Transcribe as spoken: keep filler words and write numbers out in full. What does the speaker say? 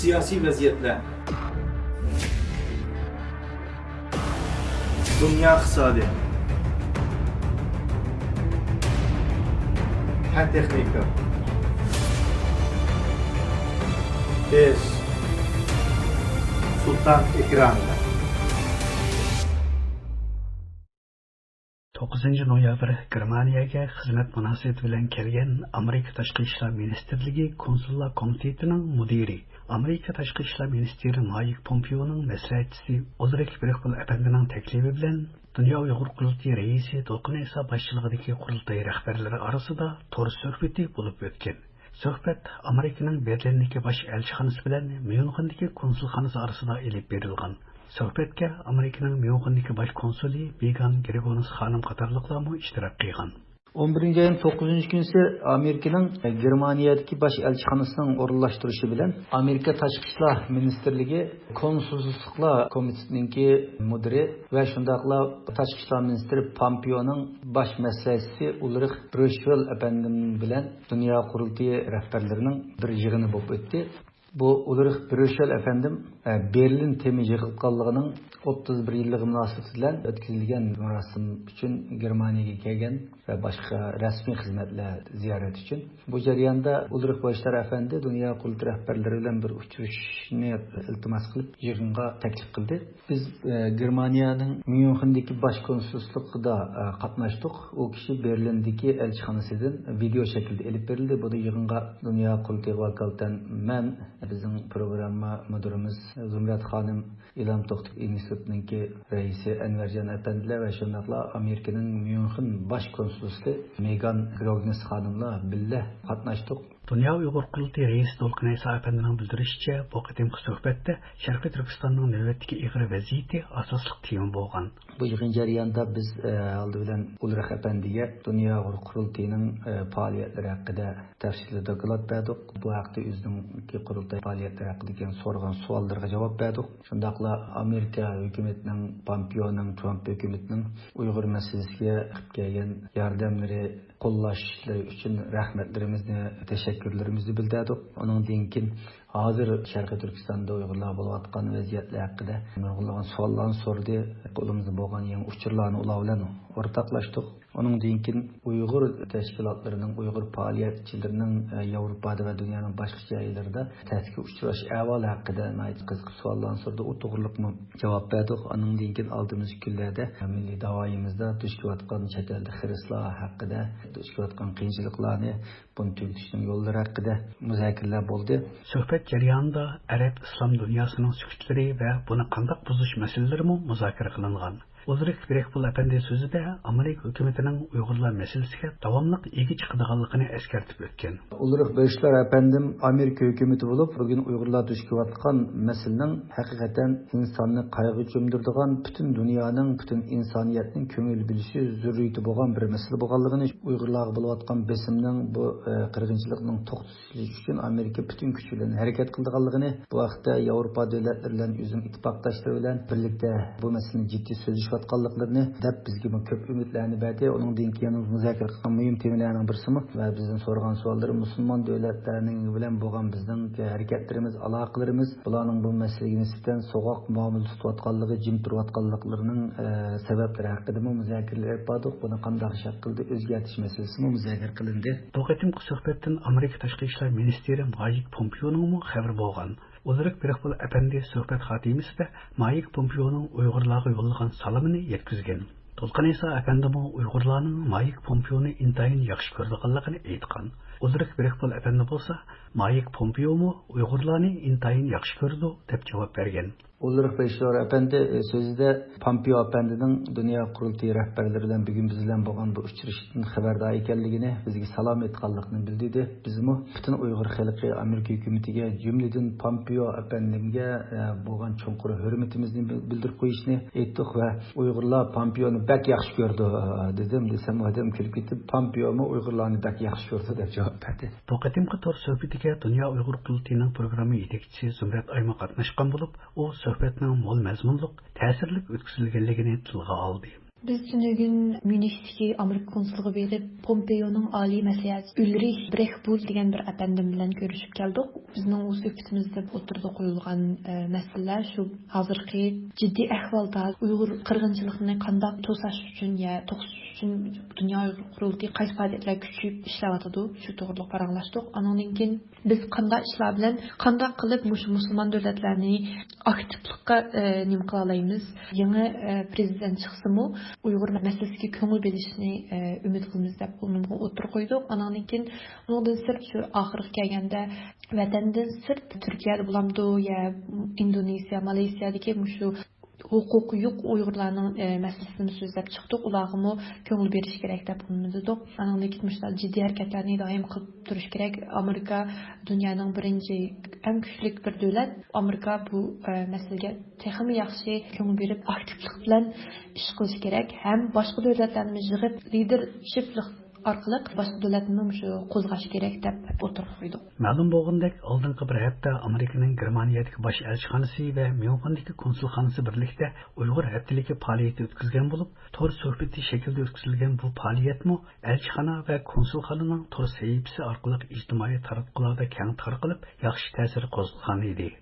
سىياسىي ۋەزىيەتلەر. دۇنيا ئىقتىسادى. پەن تېخنىكا. بىز سۇلتان ئېكرانىدا. توققۇزىنچى نويابىر گېرمانىيەگە خىزمەت مۇناسىۋىتى بىلەن كەلگەن ئامېرىكا تاشقى ئىشلار مىنىستىرلىكى كونسۇللار كومىتېتىنىڭ مۇدىرى، ئامېرىكا تاشقى ئىشلار مىنىستىرى مايك پومپېئونىڭ مەسلىھەتچىسى ئۇلرىھ بىرخبۇل ئەپەندىنىڭ تەكلىپى بىلەن دۇنيا ئۇيغۇر قۇرۇلتىيى رەئىسى دولقۇن ئەيسا باشچىلىقىدىكى قۇرۇلتاي رەھبەرلىرى ئارىسىدا تور سۆھبىتى بولۇپ ئۆتكەن. سۆھبەت ئامېرىكىنىڭ بېرلىندىكى باش ئەلچىخانىسى بىلەن ميۇنخېندىكى كونسۇلخانىسى ئارىسىدا ئېلىپ بېرىلغان. سۆھبەتكە ئامېرىكىنىڭ ميۇنخېندىكى باش كونسۇلى مېگان گرېگونس خانىم قاتارلىقلارمۇ ئىشتىراك قىلغان. ئون بىرىنچى ئاينىڭ توققۇزىنچى كۈنىسى ئامېرىكىنىڭ گېرمانىيەدىكى باش ئەلچىخانىسىنىڭ ئورۇنلاشتۇرۇشى بىلەن ئامېرىكا تاشقى ئىشلار مىنىستىرلىكى كونسۇللۇقلار كومىتېتىنىڭكى مۇدىرى ۋە شۇنداقلا تاشقى ئىشلار مىنىستىرى پامپېئونىڭ باش مەسلىھەتچىسى ئۇلرىخ برۈشۋېل ئەپەندىم بىلەن دۇنيا قۇرۇلتىيى رەھبەرلىرىنىڭ بىر يىغىنى بولۇپ ئۆتتى. بۇ ئۇلرىخ برۈشۋېل ئەپەندىم، ئە، بېرلىن تېما يىغىلغانلىقىنىڭ ئوتتۇز بىر يىللىقى مۇناسىۋىتى بىلەن ئۆتكۈزۈلگەن مۇراسىم ئۈچۈن گېرمانىيەگە كەلگەن ۋە باشقا رەسمىي خىزمەتلەر زىيارەت ئۈچۈن. بۇ جەرياندا ئۇلرىخ بويشلار ئەپەندى دۇنيا قۇرۇلتىيى رەھبەرلىرى بىلەن بىر ئۇچرىشىشنى ئىلتىماس قىلىپ، يىغىنغا تەكلىپ قىلدى. بىز، ئە، گېرمانىيەنىڭ ميۇنخېندىكى باش كونسۇللۇقىدا، ئە، قاتناشتۇق. ئۇ كىشى بېرلىندىكى ئەلچىخانىسىدىن ۋىدېئو شەكلىدە ئېلىپ بېرىلدى. بۇنى يىغىنغا دۇنيا قۇرۇلتىيىغا ۋاكالىتەن مەن، بىزنىڭ پروگرامما مۇدىرىمىز زۇمرەت خانىم، ئىلھام توختى ئىنستىتۇتىنىڭكى رەئىسى ئەنۋەرجان ئەپەندىلەر ۋە شۇنداقلا ئامېرىكىنىڭ ميۇنخېن باش كونسۇلى مېگان گرېگونس خانىملار بىللە قاتناشتۇق. دۇنيا ئۇيغۇر قۇرۇلتىيى رەئىسى دولقۇن ئەيسا ئەپەندىنىڭ بىلدۈرۈشىچە، بۇ قېتىمقى سۆھبەتتە شەرقىي تۈركىستاننىڭ نۆۋەتتىكى ئېغىر ۋەزىيىتى ئاساسلىق تېما بولغان. بۇ يىغىن جەريانىدا بىز، ئە، ئالدى بىلەن ئۇلرىخ ئەپەندىگە دۇنيا ئۇيغۇر قۇرۇلتىيىنىڭ، ئە، پائالىيەتلىرى ھەققىدە تەپسىلىي دوكلات بەردۇق. بۇ ھەقتە ئۆزىنىڭكى قۇرۇلتاي پائالىيەتلىرى ھەققىدىكى سورىغان سوئاللىرىغا جاۋاب بەردۇق. شۇنداقلا ئامېرىكا ھۆكۈمىتىنىڭ، پامپېئونىڭ، ترامپ ھۆكۈمىتىنىڭ ئۇيغۇر مەسىلىسىگە قىلىپ كەلگەن ياردەملىرى، قوللاشلىرى ئۈچۈن رەھمەتلىرىمىزنى، تەشەككۈرلىرىمىزنى بىلدۈردۇق. ئۇنىڭدىن كېيىن ھازىر شەرقىي تۈركىستاندا ئۇيغۇرلار بولۇۋاتقان ۋەزىيەتلەر ھەققىدە نۇرغۇنلىغان سوئاللارنى سورىدى. قولىمىزدا بولغان يېڭى ئۇچۇرلارنى ئۇلار بىلەن ئورتاقلاشتۇق. ئۇنىڭدىن كېيىن ئۇيغۇر تەشكىلاتلىرىنىڭ، ئۇيغۇر پائالىيەتچىلىرىنىڭ، ئە، ياۋروپادا ۋە دۇنيانىڭ باشقا جايلىرىدا تەسكە ئۇچراش ئەھۋالى ھەققىدە ناھايىتى قىزىق سوئاللارنى سورىدى. ئۇ توغرىلىقمۇ جاۋاب بەردۇق. ئانىڭدىن كېيىن ئالدىمىزدىكى كۈنلەردە مىللىي داۋايىمىزدا دۇچ كېلىۋاتقان چەت ئەلدە خىرىسلار ھەققىدە، دۇچ كېلىۋاتقان قىيىنچىلىقلارنى، بۇنى تۈگىتىشنىڭ يوللىرى ھەققىدە مۇزاكىرىلەر بولدى. سۆھبەت جەريانىدا ئەرەب ئىسلام دۇنياسىنىڭ سۈكۈتلىرى ۋە بۇنى قانداق بۇزۇش مەسىلىلىرىمۇ مۇزاكىرە قىلىنغان. ئۇلرىھ بىرخبۇل ئەپەندى سۆزىدە ئامېرىكا ھۆكۈمىتىنىڭ ئۇيغۇرلار مەسىلىسىگە داۋاملىق ئىگە چىقىدىغانلىقىنى ئەسكەرتىپ ئۆتكەن. ئۇلرىھ بويشلار ئەپەندىم ئامېرىكا ھۆكۈمىتى بولۇپ، بۈگۈن ئۇيغۇرلار دۇچ كېلىۋاتقان مەسىلىنىڭ ھەقىقەتەن ئىنساننى قايغۇغا چۆمدۈرىدىغان، پۈتۈن دۇنيانىڭ، پۈتۈن ئىنسانىيەتنىڭ كۆڭۈل بۆلۈشى زۆرۈرىيىتى بولغان بىر مەسىلە بولغانلىقىنى، ئۇيغۇرلارغا بولۇۋاتقان بېسىمنىڭ بۇ، ئە، قىرغىنچىلىقنىڭ توختىتىلىشى ئۈچۈن ئامېرىكا پۈتۈن كۈچى بىلەن ھەرىكەت قىلىدىغانلىقىنى، بۇ ھەقتە ياۋروپا دۆلەتلىرى بىلەن ئۆزىنىڭ ئىتتىپاقداشلىرى بىلەن بىرلىكتە بۇ مەسىلىنى جىددىي سۆزلىشىۋاتقانلىقلىرىنى دەپ، بىزگىمۇ كۆپ ئۈمىدلەرنى بەردى. ئۇنىڭدىن كېيىن مۇزاكىرە قىلغان مۇھىم تېمىلارنىڭ بىرسىمۇ ۋە بىزدىن سورىغان سوئاللىرى مۇسۇلمان دۆلەتلەرنىڭ بىلەن بولغان بىزنىڭ ھەرىكەتلىرىمىز، ئالاقىلىرىمىز، بۇلارنىڭ بۇ مەسىلىگە نىسبەتەن سوغۇق مۇئامىلە تۇتۇۋاتقانلىقى، جىم تۇرۇۋاتقانلىقلىرىنىڭ، ئە، سەۋەبلىرى ھەققىدىمۇ مۇزاكىرىلەر ئېلىپ باردۇق. بۇنى قانداق شەكىلدە ئۆزگەرتىش مەسىلىسىمۇ مۇزاكىرە قىلىندى. بۇ قېتىمقى سۆھبەتتىن ئامېرىكا تاشقى ئىشلار مىنىستىرى مايك پومپېئونىڭمۇ خەۋىرى بولغان. ئۇلرىھ بىرخبۇل ئەپەندى سۆھبەت خاتىمىسىدە مايك پومپېئونىڭ ئۇيغۇرلارغا يوللىغان سالىمىنى يەتكۈزگەن. دولقۇن ئەيسا ئەپەندىمۇ ئۇيغۇرلارنىڭ مايك پومپېئونى ئىنتايىن ياخشى كۆرىدىغانلىقىنى ئېيتقان. ئۇلرىھ بىرخبۇل ئەپەندى بولسا، مايك پومپېئومۇ ئۇيغۇرلارنى ئىنتايىن ياخشى كۆرىدۇ، دەپ جاۋاب بەرگەن. ئۇلرىھ بويشلار ئەپەندى، ئە، سۆزىدە پامپېئو ئەپەندىنىڭ دۇنيا قۇرۇلتىيى رەھبەرلىرى بىلەن بۈگۈن بىز بىلەن بولغان بۇ ئۇچرىشىشتىن خەۋەردار ئىكەنلىكىنى، بىزگە سالام ئېيتقانلىقىنى بىلدۈردى. بىزمۇ پۈتۈن ئۇيغۇر خەلقى ئامېرىكا ھۆكۈمىتىگە، جۈملىدىن پامپېئو ئەپەندىمگە، ئە، بولغان چوڭقۇر ھۆرمىتىمىزنى بىل-، بىلدۈرۈپ قويۇشنى ئېيتتۇق ۋە ئۇيغۇرلار پامپېئونى بەك ياخشى كۆرىدۇ، دېدىم. دېسەم، ئادەم كۈلۈپ كېتىپ، پامپېئومۇ ئۇيغۇرلارنى بەك ياخشى كۆرىدۇ، دەپ جاۋاب بەردى. بۇ قېتىمقى تور سۆھبىتىگە دۇنيا ئۇيغۇر قۇرۇلتىيىنىڭ پروگرامما يېتەكچىسى زۇمرەت ئايما قاتناشقان بولۇپ، ئۇ سۆھبەتنىڭ مول مەزمۇنلۇق، تەسىرلىك ئۆتكۈزۈلگەنلىكىنى تىلغا ئالدى. بىز تۈنۈگۈن ميۇنختىكى ئامېرىكا كونسۇلىغا بېرىپ، پومپېيونىڭ ئالىي مەسلىھەتچىسى ئۈلرىھ برېخبۇل دېگەن بىر ئەپەندىم بىلەن كۆرۈشۈپ كەلدۇق. بىزنىڭ ئۇ سۆھبىتىمىزدە ئوتتۇرىغا قويۇلغان، ئە، مەسىلىلەر شۇ ھازىرقى جىددىي ئەھۋالدا ئۇيغۇر قىرغىنچىلىقىنى قانداق توساش ئۈچۈن يا توختىتىش ئۈچۈن دۇنيا ئۇيغۇر قۇرۇلتىيى قايسى پائالىيەتلەر كۈچىيىپ ئىشلەۋاتىدۇ، شۇ توغرىلىق پاراڭلاشتۇق. ئانىڭدىن كېيىن بىز قانداق ئىشلار بىلەن، قانداق قىلىپ مۇشۇ مۇسۇلمان دۆلەتلەرنى ئاكتىپلىققا، ئە، نېمە قىلالايمىز؟ يېڭى، ئە، پرېزىدېنت چىقسىمۇ ئۇيغۇر مەسىلىسىگە كۆڭۈل بۆلۈشىنى، ئە، ئۈمىد قىلىمىز دەپ ئۇنىڭغا ئوتتۇرىغا قويدۇق. ئانىڭدىن كېيىن ئۇنىڭدىن سىرت شۇ ئاخىرغا كەلگەندە ۋەتەندىن سىرت تۈركىيەدە بولامدۇ يا ئىندونېزىيە، مالايسىيادىكى مۇشۇ ھوقۇقى يوق ئۇيغۇرلارنىڭ، ئە، مەسىلىسىنى سۆزلەپ چىقتۇق. ئۇلارغىمۇ كۆڭۈل بېرىش كېرەك دەپ ئۇنىمىز دېدۇق. ئانىڭدىن كېيىن مۇشۇنداق جىددىي ھەرىكەتلەرنى دائىم قىلىپ تۇرۇش كېرەك. ئامېرىكا دۇنيانىڭ بىرىنچى، ئەڭ كۈچلۈك بىر دۆلەت. ئامېرىكا بۇ، ئە، مەسىلىگە تېخىمۇ ياخشى كۆڭۈل بېرىپ، ئاكتىپلىق بىلەن ئىش قىلىش كېرەك ھەم باشقا دۆلەتلەرنى يىغىپ، لىدېرشىپلىق ئارقىلىق باشقا دۆلەتنى مۇشۇ قوزغاش كېرەك دەپ ئوتتۇرىغا قويدۇق. مەلۇم بولغىنىدەك، ئالدىنقى بىر ھەپتە ئامېرىكىنىڭ گېرمانىيەدىكى باش ئەلچىخانىسى ۋە ميۇنخېندىكى كونسۇلخانىسى بىرلىكتە ئۇيغۇر ھەپتىلىكى پائالىيىتى ئۆتكۈزگەن بولۇپ، تور سۆھبىتى شەكلىدە ئۆتكۈزۈلگەن بۇ پائالىيەتمۇ ئەلچىخانا ۋە كونسۇلخانىنىڭ تور سەھىپىسى ئارقىلىق ئىجتىمائىي تاراتقۇلاردا كەڭ تارقىلىپ، ياخشى تەسىر قوزغىغان ئىدى.